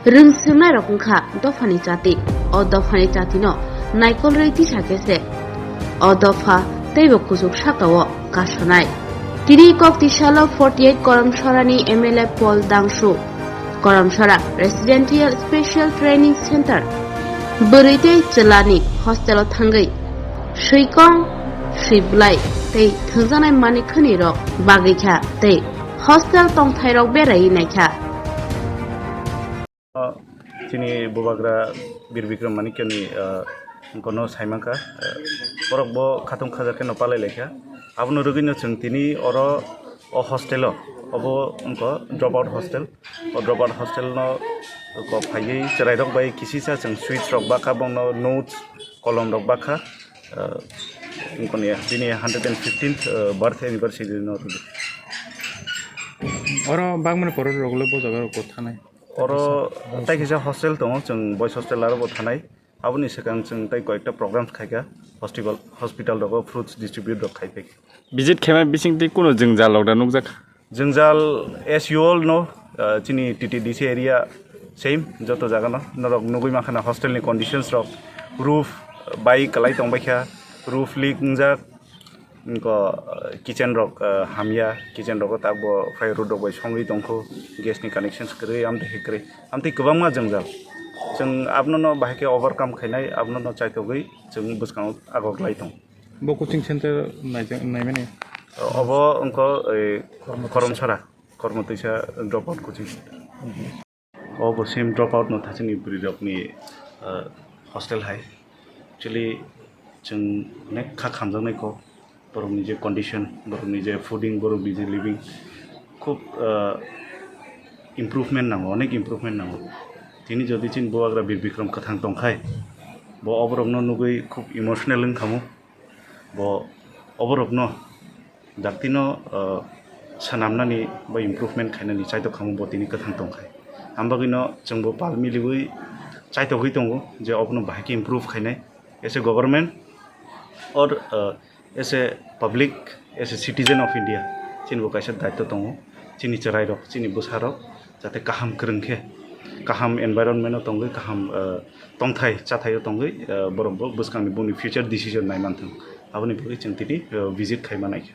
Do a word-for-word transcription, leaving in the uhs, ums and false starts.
Rwng swngnairok wngkha dophani chati. O dophani chatino naikolrwi tisa khe se o dopha teibo kuchuk sakao kasonai. Tini kok tisalo forty eight Koramsorani M L A Paul Dangsu, Koramsora Residential Special Training Center, bwrwi tei chwlani hostelo thangwi swikong, swibwlai tei thwngjaknai manwi khwnirok bagwi kha tei hostel tongthairok beraiwi naikha. Chini bubagra Bir Bikram Manikyani, ah, kono saimankha, ah, borok bo khatung khajar kheno palai laikha. Abono rwgwino chwng tini oro o hostelo, obo wngkha dropout hostel. O dropout hostelno ko phaiwi chwrairok bai kisisa chwng sweets rok bakha, bongno notes, kolom rok bakha. Ah, wngkha ni bini hundred and fifteenth, ah, birth anniversary no rwdi. Oro bagmani borok rok le bo jaga rok thanai. Oro tai kisa hostel tongo, chwng boys hostel aro bo thanai. Aboni swkang chwng tai koyekta programs khaikha, hospital, hospital rogo fruits distribute rok khaipai. Visit khaima bisingtwi kuno jwngjal rok da nukjak? Jwngjal, as you all know, uh, chini T T D C area same, joto jaga no norok nugwi mankha na hostel ni conditions rok, roof bai kwlai tongbaikha, roof leak wngjak, Wngkha, uh, kitchen rok, uh, hamya, kitchen rogo tabuk phai rod rok bai songwi tongkho, gas ni connections kwrwi, amtwi hai kwrwi, amtwi kwbangma jwngjal. Chwng abono no bahai khe overcome khainai, abono no chaithogwi chwng bwskango agok lai tong. Bo coaching center naijak-, naimani? Obo wngkha, eh, Kormtwisa. Koromsara, Kormtwisa dropout coaching center. Obo same dropout no thachini bwrwi rokni, ah, hostel hai. Actually, chwng onek kha khamjaknai kok, borokni je condition, borokni je fooding, borokni je living, khub, ah, improvement nango, onek improvement nango. Tini jodi chini bubagra Bir Bikram kwthang tongkhai, bo oborokno nugwi khub emotional wngkhamu. Bo oborokno dakti no, uh, swnamnani ba improvement khainani chaitok khamu bo tini kwthang tongkhai. Ambagwino chwngbo pal miliwi chaitogwi tongo je obono bahai khe improve khainai as a government or, uh, as a public, as a citizen of India, chini bo kaisa daitto tongo. Chini chwrairok, chini bwsarok jate kaham kwrwng khe, kaham environment o tongwi, kaham, uh, tongthai chathaio tongwi, uh, borok bo bwskangni boni future decision nai manthung. Aboni bagwi chwng tini, uh, visit khai manai kha.